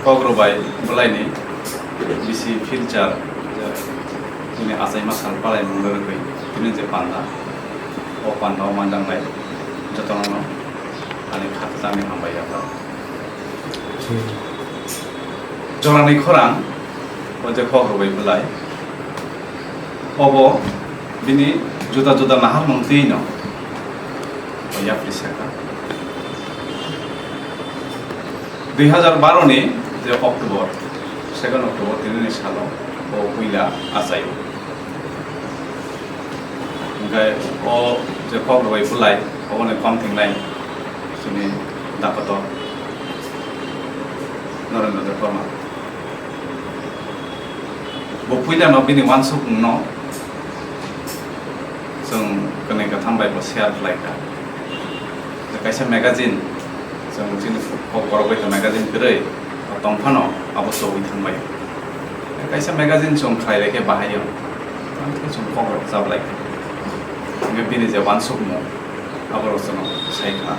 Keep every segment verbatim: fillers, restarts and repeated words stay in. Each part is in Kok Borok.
Kok rwbai bwlaini bisi future, je bini achaima sal palaimung rwgwi tini je panda, o panda o manjaknai jotono ani khakchangni hambai yapha. Jorani khorang, o je kok rwbai bwlai, obo bini juda juda naharmung twi no o yapri saka. Dui hazar baro ni je October, second October tinini salo o puila achaio. Hingke o je kok rwbai bwlai, oboni kom thingnai chini dakoto Narendra Debbarma. Bo puilano bini uansukmungno chwng kwnwi kwtham bai bo share khlai kha. Kaisa magazine, chwng chini kok borok bai to magazine kwrwi tong phano abo chobwi thang bai. Kaisa magazine chwng khlai lai khe bahai o, tamo khe chwng kok rok chap lai kha. Hingke bini je uansukmung, aborok chwng sai kha.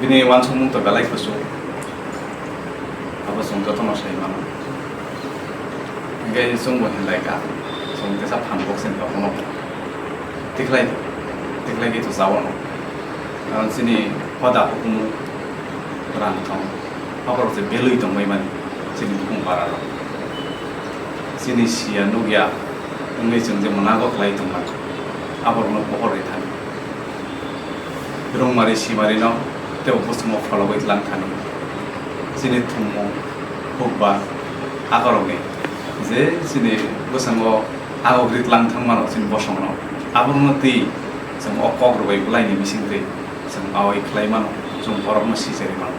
Bini uansukmung to belai kuchuk, abo chwng jotono sai mano. Hingke chwngbo hinlai kha, chwng tesa phan boksini rokno tikhlai, tikhlai khe to chao no. Karon chini hoda hukumu rang thong, aborok je belwi tongbai mani chini bukung para rok. Chini siya nukya wngwi chwng je mwnago khlai tongmani, aborokno pohor rwi thani. Rungmari simarino tei bwskango phologwi tlang thani. Chini thumung, hukba, akorokni je chini bwskango agogri tlang thang mano chini bosongno, aborokno twi chwng o kok rwbai bwlaini bisingtwi chwng awai khlai mano, chwng borokno sichari mano.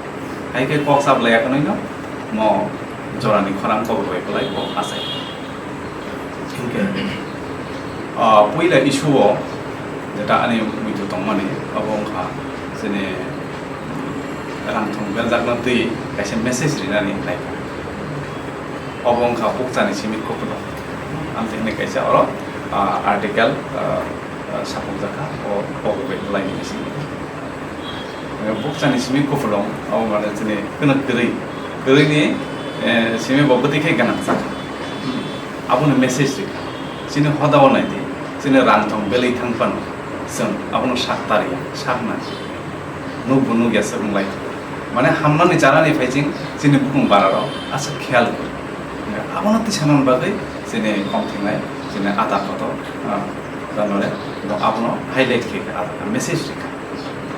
Hai khe kok chap laiya khwnwi no mo jorani khorang kok rwbai bwlai bo achai. Hinkhe, ah, puila issue o jeta ani muitu tongmani, abo wngkha chini rang thong beljakno twi kaisa message rinani hinlai kha. Obo wngkha bukchani simi kupulung. Amtwi hinwi kaisa oro, ah, article, ah, ah, sapukjakha o, o bai bwlaini bisingo. Bukchani simi kupulung, abo mane chini kwnwi kwrwi, kwrwini, eh, simi bo bwtwi khe gwnang chakha. Abono message rikha. Chini hodao naidi, chini rang thong belwi thang phano, chwng abono sak tariya, sakna. Nukbo nukya se wnglai. Mane hamnani chanani phai ching chini bukung bararok aswk kheyal kwrwi. Abono twi sanani bagwi chini kom thingnai, chini ada kotor, ah, janore, bo abono highlight khe kha, ada message rikha.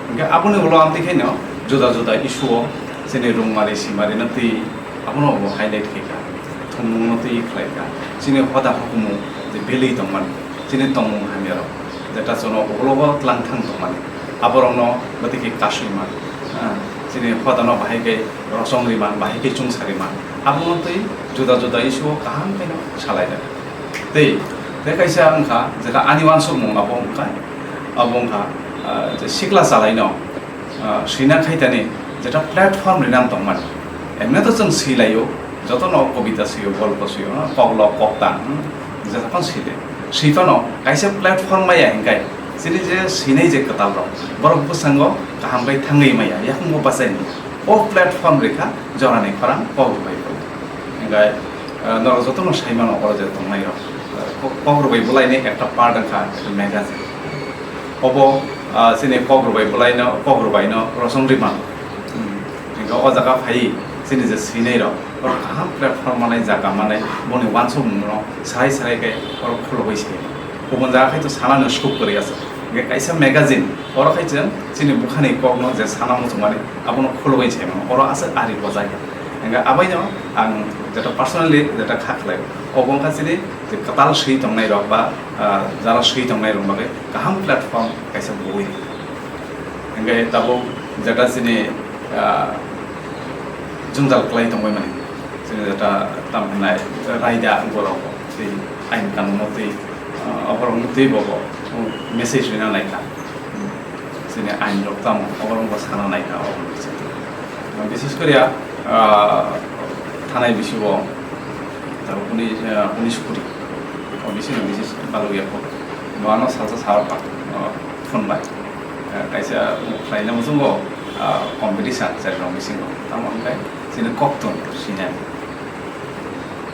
Hingke aboni ulo amtwi khaino juda juda issue o chini rungmari simarino twi abono bo highlight khe kha, thwngmungno twi khlai kha. Chini hoda hukumu je belwi tongmani, chini tongmung hamyarok, jeta chwngno ulogo tlang thang tongmani, aborokno bwtwi khe kasui man, ah, chini hodano bahai khe rosong ri man, bahai khe chungsari man, abono twi juda juda issue o kaham khe no salai rw. Tei, tei kaisa wngkha, jeta ani uansukmung abo wngkha, abo wngkha, ah, je sikla chalaino, ah, swina khaitani jeta platform rinani tongmani. Emne to chwng swilaio, jotono kobita swio, golpo swio, ha, koklop, koktang, hmm, jeta phano swilai. Swi phano kaisa platform maya hinkai, chini je swinai je kwtal rok, borok bwskango kaham bai thangwi maya, yakung bo bachai maya. O platform rikha jorani khorang kok rwbai bo. Hinkai, ah, norok jotono sai mano oro je tongnai rok. Kok, kok rwbai bwlaini ekta part wngkha, ekta magazine. Obo, ah, chini kok rwbai bwlaino, kok rwbaino rosong rima. Hmm. Hingke o jaga phai chini je swinai rok, oro kaham platform manai, jaga manai, boni uansukmung no sarai sarai khe oro khulogwi se. Kubun jaga khai to sanani scope kwrwi aswk. Hingke kaisa magazine, oro khai chwng chini bukhani kok no je sana muchungmani, abono khulogwi se mano. Oro aswk ari bojai. Hingke abaino ang jeta personally jeta kha khlai, obo wngkha chini je kwtal swi tongnai rok ba, ah, jara swi tongnai rok bagwi kaham platform kaisa bui. Hingke tabuk jeta chini, ah, jwngjal kwlai tongbai mani, chini jeta tam hinai raida borok tei ain kanungo tei, ah, oborok tei bobo message rina naikha. Chini ain rok tamo, oborok bo sana naikha, oborok bisingo. Bises koriya, ah, thanai bisi o, tabuk uni, ah, unis kuri. O bisi no bises baluk ya kho. Bo ano salsa sa rok, ah, phone bai. Ah, kaisa khlaina muchungo, ah, competition chari rok bisingo. Tamo hwnkhai Chini koktun sinai.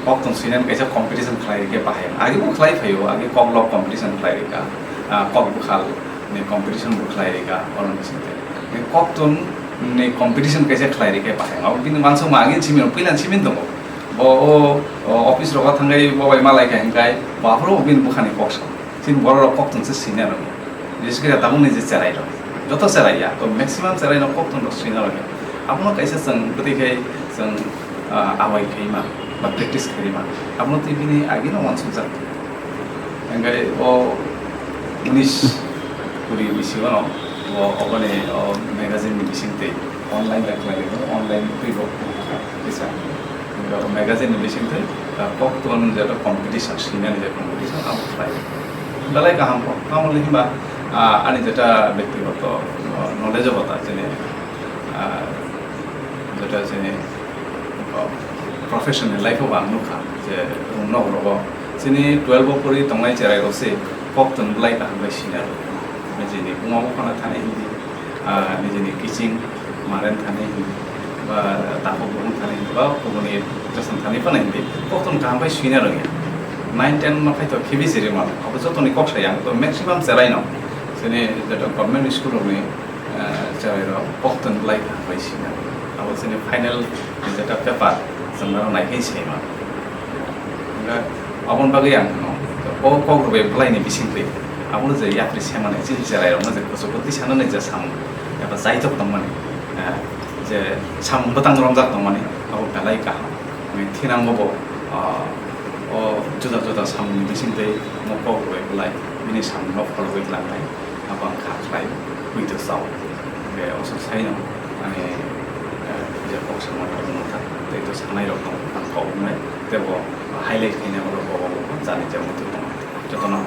Koktun sinai kaisa competition khlai rikhe bahai. Agi bo khlai phaio, agi koklok competition khlai rikha. Ah, kok bukhal ni competition bo khlai rikha, oro ni singte. Ni koktun ni competition kaisa khlai rikhe bahai. Abo bini wansukma agi simin, puila simin tongo. Bo o, o office rogo thangai bo bai malai kha hinkai, bo aphuru bini bukhani kok sa. Chini borok rok koktun se sina rok. Bises khe tabuk ni je cherai rok. Joto cherai ya, to maximum cherai no koktun rok sina rok. Abono kaisa chwng bwtwi khai chwng, ah, awai khai ma, ba practice khai ma. Abono twi bini agi no wansuk jak. Engkai o unis kuri bisi o no, o, oboni o magazine ni bising twi online da khlai o, online twi bo kisa. Engkai o magazine ni bising twi, ah, koktun jeto competition, sinani je competition abo khlai. Belai kaham bo. Tamo hwnba, ah, ani jeta bektigoto, ah, knowledge o bata chini, ah, jeta chini, ah, professional life o ang nukha je rung nok rogo chini twelve o pori tongnai cherai rok se koktun belai kaham bai sina rok. Nijini buma buphano thani hindi, ah, nijini kiching maren thani hindi, ba takhuk bukhuk thani hindi, ba kubuni jasan thani phano hindi, koktun kaham bai swina rwngya. Nine ten no khaito khibi jiri mano, abo jotoni kok sayang, to maximum cherai no. Chini jeto government school rokni, ah, cherai rok koktun belai kaham bai swina. Abo chini final ni jeta paper chwng naro naikhai sai mano. Hwnba aboni bagwi ang no, o kok rwbai belai ni bising twi, abono je yapri semani chini cherai rokno je kuchuk twi sanani je samung, eba jaitok tongmani, eh, je samung bwtang romjak tongmani, abo belai kaham. Mane thinango bo, ah, o juda juda samungni bising twi mo kok rwbai belai bini samungno phologwi langnai. Abo ang kha khlai, ui to sao. Be osok saino, ani, eh, je kok samung rok tong tha, tei to sanai rok tong, ang kok wngnai, tei bo highlight khainai rok bo, bo, bo, jani je muitu tong. Jotono